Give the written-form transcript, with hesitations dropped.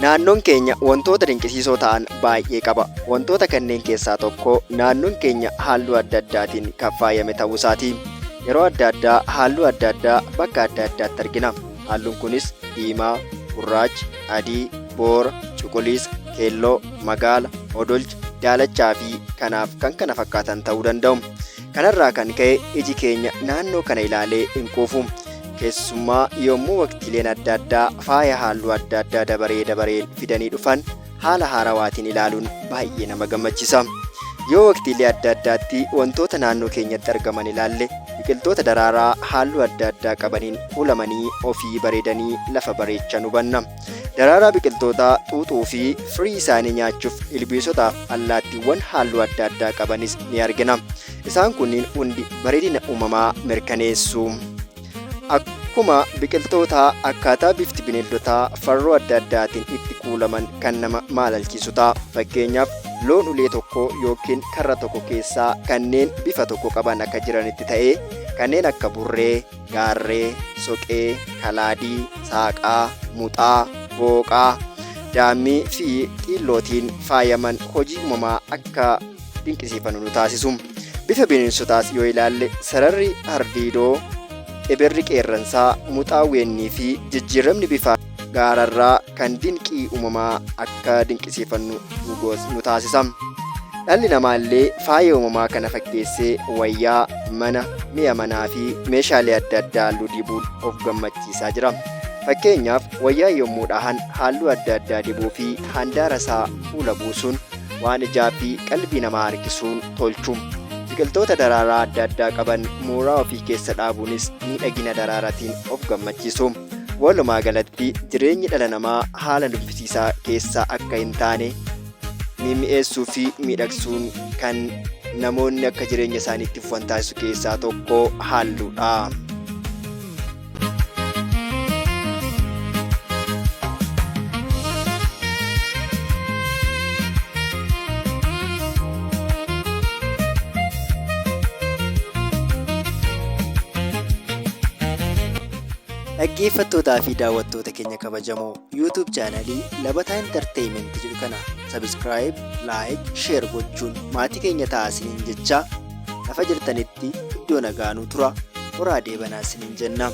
Naannoon keenya wantoota dinqisiisoo ta'an baay'ee qaba. Wantoota kanneen keessaa tokko naannoon keenya halluu adda addaatiin kan faayame ta'uu isaati. Yeroo adda addaa halluu adda addaa bakka adda addaatti argina. Halluun kunis diimaa, gurraacha, adii, boora, cuquliisa, keelloo, magaala, odolcha, daalachaa fi kanaaf kan kana fakkaatan ta'uu danda'u. Kanarraa kan ka'e iji keenya naannoo kana ilaalee hin quufu. Keessummaa yommuu waqtiileen adda addaa faaya halluu adda addaa dabaree dabareen fidanii dhufan haala haarawaatiin ilaaluun baay'ee nama gammachisa. Yoo waqtiilee adda addaatti wantoota naannoo keenyatti argaman ilaalle biqiltoota daraaraa halluu adda addaa qabaniin kuulamanii ofii bareedanii lafa bareechan hubanna. Daraaraa biqiltootaa xuuxuu fi firii isaanii nyaachuuf ilbiisotaaf allaattiiwwan halluu adda addaa qabanis ni argina. Isaan kunniin hundi bareedina uumamaa mirkaneessu. Akkuma biqiltootaa akkaataa bifti bineeldotaa farroo adda addaatiin itti kuulaman kan nama maalalchiisu ta'a. Fakkeenyaaf loon ulee tokko yookiin karra tokko keessaa kanneen bifa tokko qaban akka jiranitti ta'ee kanneen akka burree, gaarree, soqee, kalaadii, saaqaa, muxaa, booqaa, daammii fi xiillootiin faayaman hojii uumamaa akka dinqisiifannu nu taasisu. Bifa bineensotaas yoo ilaalle sararri hardiidoo, xibirri qeerransaa, muxaa weennii fi jijjiiramni bifaa gaararraa kan dinqii uumamaa akka dinqisiifannu nu taasisa. Dhalli namaa illee faaya uumamaa kana fakkeessee wayyaa, mana, mi'a manaa fi meeshaalee adda addaa halluu dibuun of gammachiisaa jira. Fakkeenyaaf wayyaa yommuu dhahan halluu adda addaa dibuu fi handaara isaa fuula buusuun waan ijaa fi qalbii namaa harkisuun tolchu. Biqiltoota daraaraa adda addaa qaban mooraa ofii keessa dhaabuunis miidhagina daraaraatiin of gammachiisu. Walumaa galatti jireenyi dhala namaa haala nuffisiisaa keessa akka hin taane mimmi'eessuu fi miidhagsuun kan namoonni akka jireenya isaaniitti fufan taasisu keessaa tokko halluudha. Dhaggeeffattootaa fi daawwattoota keenya kabajamoo YouTube chaanalii Labataa Entertainment jedhu kana subscribe, like, share gochuun maatii keenya ta'aa isiniin jecha lafa jirtanitti iddoo nagaa nuu tura horaa deebanaa isiniin jenna.